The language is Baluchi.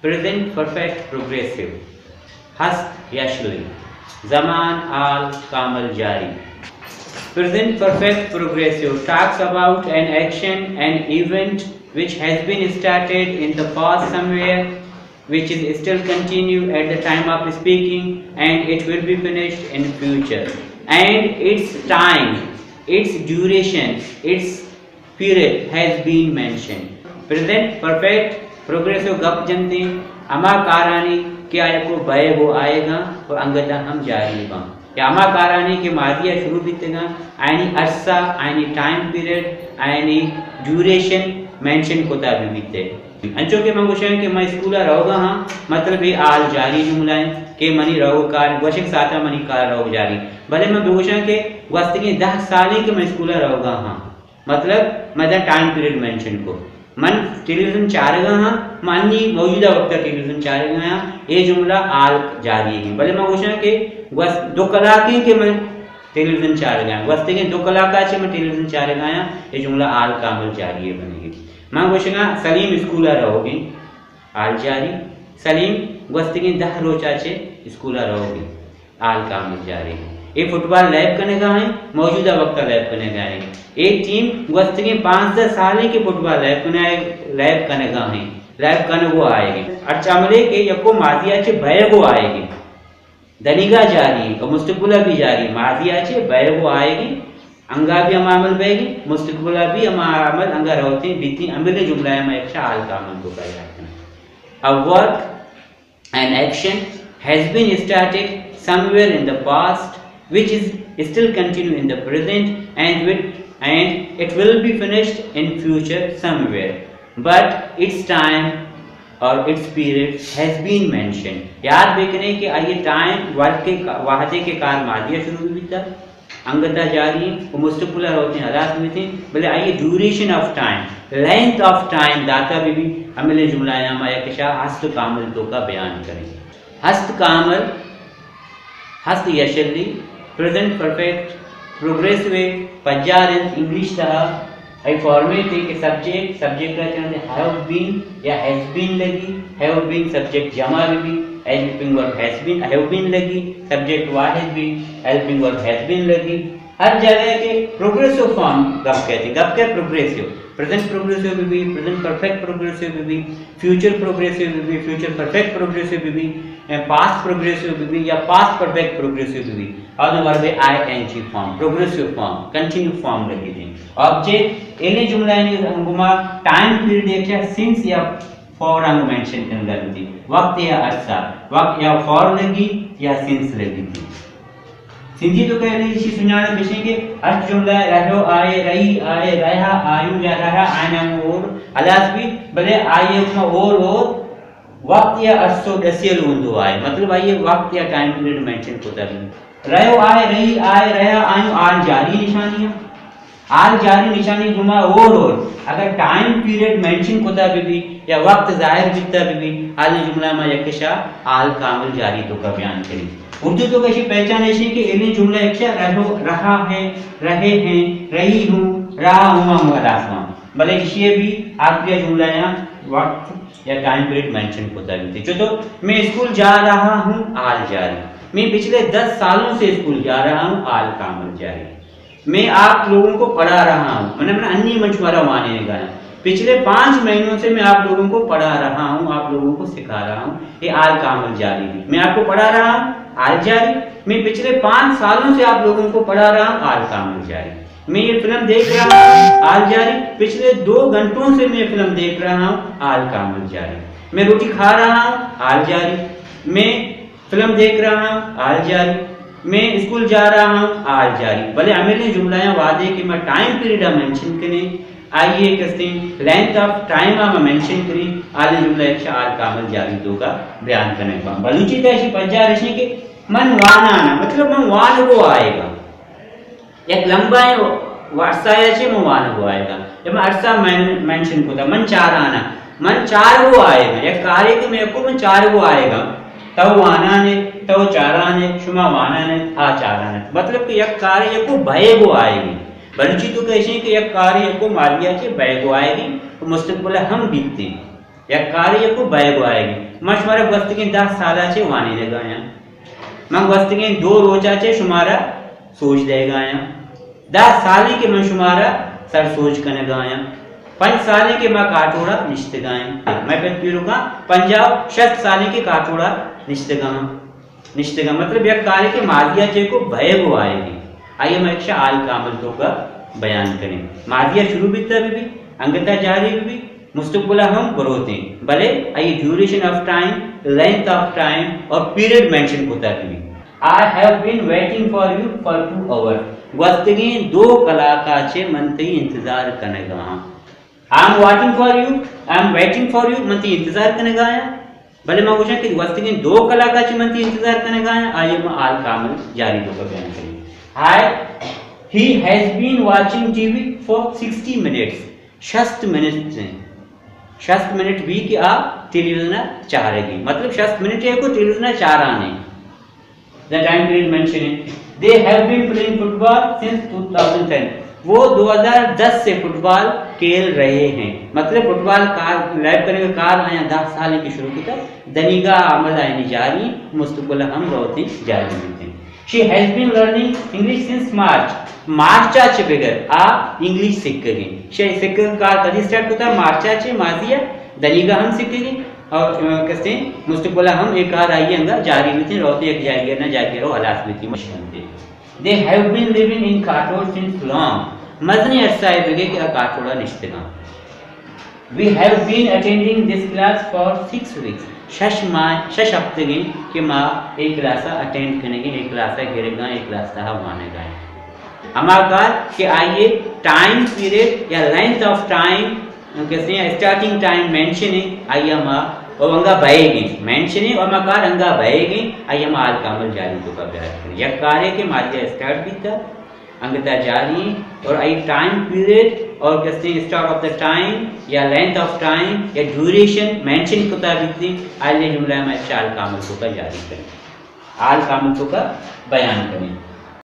پریزنٹ پرفیکٹ پروگریسو، ہست یشلی، زمان حال کامل جاری۔ Present perfect progressive talks about an action, an event which has been started in the past somewhere, which is still continue at the time of speaking, and it will be finished in future. And its time, its duration, its period has been mentioned. Present perfect progressive گپ جنتے ہما کارانی کہ آ یکو بئیگ و آئیگاں و انگتا ہم جاری باں، یا ہما کارانی کہ ماضی ء شروع بیتگاں، آیانی عرصہ، آیانی ٹائم پیریڈ، آیانی ڈیوریشن مینشن کتا بہ بیتے۔ انچو کہ من گوشاں کہ من اسکول ء روگا ہاں، مطلب اے حال جاری جملہ ہیں کہ منی روگ کار، گوشگ ساعتا منی کار روگ جاری، بلے من بگوشاں کہ گوستگیں دہ سالیں کہ من اسکول ء روگا ہاں، مطلب، من ادا ٹائم پیریڈ مینشن کو۔ من ٹیلی ویژن چارگا ہاں، من انی موجودہ وقت ٹیلی ویژن چارگا ہاں، اے جملہ حال جاری ہیں۔ بلے من گوشاں کہ گوست-، دو کلاکیں کہ من ٹیلی ویژن چارگا ہاں، گوستگیں دو کلاکا چہ من ٹیلی ویژن چارگا ہاں، اے جملہ حال کامل جاری ہے بنگی۔ من گوشگا سلیم اسکول ء روگیں، حال جاری۔ سلیم گوستگیں دہ روچا چہ اسکول ء روگیں۔ حال کامل جاری ہیں۔ اے فٹبال لیب کنگا ہیں، موجودہ وقت لیب کنگا ہیں۔ اے ٹیم گوستگیں پانزدہ سالیں کہ فٹبال لیب کنگ، لیب کنگا ہیں، لیب کنگو آئیگیں۔ ہرچ عملے کہ یکو ماضی ء چہ بئیگو آئیگیں، دنیگا جاری ہیں، اور مستقبل بھی جاری ہیں۔ ماضی ء چہ بئیگو آئیگیں، انگا بھی ہما عمل بئیگیں، مستقبل بھی ہما عمل انگا روتیں بیتیں، عمل جملہ ہما ایک حال کامل کو پیدا کرنا۔ A work An action has been started somewhere in the past, which is still continue in the present, and with, and it will be finished in future somewhere. But its time or its period has been mentioned. یاد بکنے کہ آئی ٹائم ورک کے کا-، وعدے کے کار ماضی شروع بھی تھا، انگتا جاری ہیں، وہ مستقبل روتے ہیں، ہلاس ہوتے ہیں، بلے آئی duration of time, length of time داتا بھی بھی عمل جملہ نامہ یا کشا ہست کامل تو کا بیان کریں۔ ہست کامل، ہست یشلی، پریزنٹ پرفیکٹ، پروگریسو، پجار انت، انگلش تہا اے فارمیٹ ہے کہ سبجیکٹ، سبجیکٹ ء چہ ہیو بین یا ہیز بین لگی، ہیو بین سبجیکٹ جمع بھی بھی، ہیلپنگ ورب ہیز بین، ہیو بین لگی، سبجیکٹ واحد بھی، ہیلپنگ ورب ہیز بین لگی۔ ہر جگہ کہ پروگریسو فارم گپ کہتے ہیں، گپ کہ پروگریسو، پریزنٹ پروگریسو بھی بھی، پریزنٹ پرفیکٹ پروگریسو بھی بھی، فیوچر پروگریسو بھی بھی، فیوچر پرفیکٹ پروگریسو بھی بھی، پاسٹ پروگریسو بھی بھی یا پاسٹ پرفیکٹ پروگریسو بھی بھی۔ اور verb I N G form, progressive form, continue form لگی تھی۔ آبجیکٹ ایلیں جملہ یعنی ہنگما ٹائم پیریڈ ایک سنس یا فار انگ مینشن کنگا بیتی۔ وقت یا عرصہ، وقت یا فار لگی یا سنس لگی تھی۔ سندھی تو کہہ رہی اسی سنجانے بشیں کہ ہر جملہ رہو آئے، رہی آئے، رہا آیوں یا رہا آئنا اور ہلاس بھی، بلے آئیے حکم اور اور وقت یا عرصو ڈسیل ہوندو آئے، مطلب آئیے وقت یا ٹائم پیریڈ مینشن کو تبھی۔ رہو آئے، رہی آئے، رہا آیوں، آل جاری نشانی ہے۔ آل جاری نشانی گما اور اور اگر ٹائم پیریڈ مینشن کتا بہ بی یا وقت ظاہر بیتا بہ بی، آلیں جملہ ما یک شا آل کامل جاری تو کا بیان کری۔ اردو تو کا اشی پہچان ایشی کہ ایلیں جملہ یک شا رہو، رہا ہے، رہے ہیں، رہی ہوں، رہا ہوں ما مغلاس ہوں۔ بلے اشی بھی آخری جملہ یا وقت یا ٹائم پیریڈ مینشن کتا بیتے۔ چو تو میں اسکول جا رہا ہوں، آل جاری۔ میں پچھلے دس سالوں سے اسکول جا رہا ہوں، آل کامل جاری۔ میں آپ لوگوں کو پڑھا رہا ہوں، من من انی من شمارا وانے گایا۔ پچھلے پانچ مہینوں سے میں آپ لوگوں کو پڑھا رہا ہوں، آپ لوگوں کو سکھا رہا ہوں، یہ آل کامل جاری ہے۔ میں آپ کو پڑھا رہا ہوں، آل جاری۔ میں پچھلے پانچ سالوں سے آپ لوگوں کو پڑھا رہا ہوں، آل کامل جاری۔ میں یہ فلم دیکھ رہا ہوں، آل جاری۔ پچھلے دو گھنٹوں سے میں فلم دیکھ رہا ہوں، آل کامل جاری۔ میں روٹی کھا رہا ہوں، آل جاری۔ میں فلم دیکھ رہا ہوں، آل جاری۔ میں اسکول جا رہا ہوں، آل جاری۔ بلے ہمیلیں جملہ یا وعدے کہ میں ٹائم پیریڈ مینشن کریں، آئیے کستیں لینتھ آف ٹائم آ مینشن کریں، آلیں جملہ یک شا آل کامل جاری تو کا بیان کرنے پاں۔ بلوچی کا ایسی پجار ایسی کہ من وانا نا، مطلب من وانگو آئے گا۔ یک لمبا ہے وارسایا چے من وانگو آئے گا۔ جب من عرصہ مین-، مینشن کو تھا، من چارانا، من چارگو آئے گا۔ یک کارے کہ میں کو من چارگو آئے گا۔ تو وانانے، تو چارانے، شما وانانے، آ چارانے۔ مطلب کہ یک کارے یکو بئیگو آئے گی۔ بلوچی تو کہشیں کہ یک کارے یکو ماضی آ چے بئیگو آئے گی، تو مستقبل ہم بیتے۔ یک کارے یکو بئیگ ءُ آئیگی۔ من شمارا گوستگیں دہ سالا چہ وانینگایاں۔ من گوستگیں دو روچا چہ شمارا سوج دئیگایاں۔ دہ سالیں کہ من شمارا سر سوج کنگایاں۔ پنچ سالیں کہ ما کاٹوڑا نشتگائیں۔ مئے پت پیرکاں پنجاہ شست سالیں کہ کاٹوڑا نشتگاں۔ نشتگاں، مطلب یک کارے کہ ماضی ءَ چہ کو بئیگ ءُ آئیگی، آئی ءَ ما یک شہ حال کامل توکا بیان کنیں۔ ماضی ءَ شروع بیتا بہ بی، انگتا جاری بہ بی، مستقبل ءَ ہم بروتیں، بلے آئی duration of time, length of time اور پیریڈ مینشن کتا بہ بی۔ I have been waiting for you for two hours. گوستگیں دو کلاکا چہ من تئی انتظار کنگا ہاں۔ I am waiting for you, I am waiting for you، من تئی انتظار کنگا ہاں۔ بلے من گوشاں کہ گوستگیں دو کلاکا چہ من تئی انتظار کنگا ہاں، آئی ءَ ما حال کامل جاری توکا بیان کنیں۔ I, he has been watching T V for sixty minutes. شست منٹ ہیں۔ شست منٹ بی کہ آ ٹیلی ویژن ءَ چارگی۔ مطلب شست منٹ ہے کو ٹیلی ویژن ءَ چارانے۔ The time period mentioned. They have been playing football since two thousand ten. وہ دو ہزار دس سے فٹبال کھیل رہے ہیں۔ مطلب فٹبال کار، لیب کنگا کار آیاں دہ سالیں کہ شروع کتا، دنیگا عمل آیانی جاری، مستقبل ہم روتیں جاری بیتیں۔ She has been learning English since March. مارچا چہ بگر آ انگلش سکگیں۔ شے سکگ کار کدی سٹارٹ کتا؟ مارچا چہ، ماضی ءَ۔ دنیگا ہم سکگیں اور، آ، کستیں مستقبل ءَ ہم اے کار آئی انگا جاری بیتیں، روتیں، یک جاگہ نہ جاگہ رو ہلاس بیتیں، مشکل بیتیں۔ They have been living in Kathod since long. مزنیں عرصہ ءَ بگے کہ آ کاٹوڑا نشتگاں۔ We have been attending this class for six weeks. شش ماہ، شش ہفتگیں کہ ما اے کلاس ءَ اٹینڈ کنگیں، اے کلاس ءَ گرگاں، اے کلاس ءَ وانگاں۔ ہما کار کہ آئی ءِ ٹائم پیریڈ یا لینتھ آف ٹائم، کسے اسٹارٹنگ ٹائم مینشن ہے، آئی ءَ ما، او انگا بئیگیں، مینشن ہے، او ہما کار انگا بئیگیں، آئی ءَ ما حال کامل جاری توکا بیان کنیں۔ یک کارے کہ ماضی ءَ اسٹارٹ بیتا، انگتا جاری، اور آئی ٹائم پیریڈ اور کسے اسٹارٹ آف دا ٹائم یا لینتھ آف ٹائم یا ڈیوریشن مینشن کتا بیتیں، آئی جملہ ءَ ما حال کامل توکا جاری کنیں، حال کامل توکا بیان کنیں۔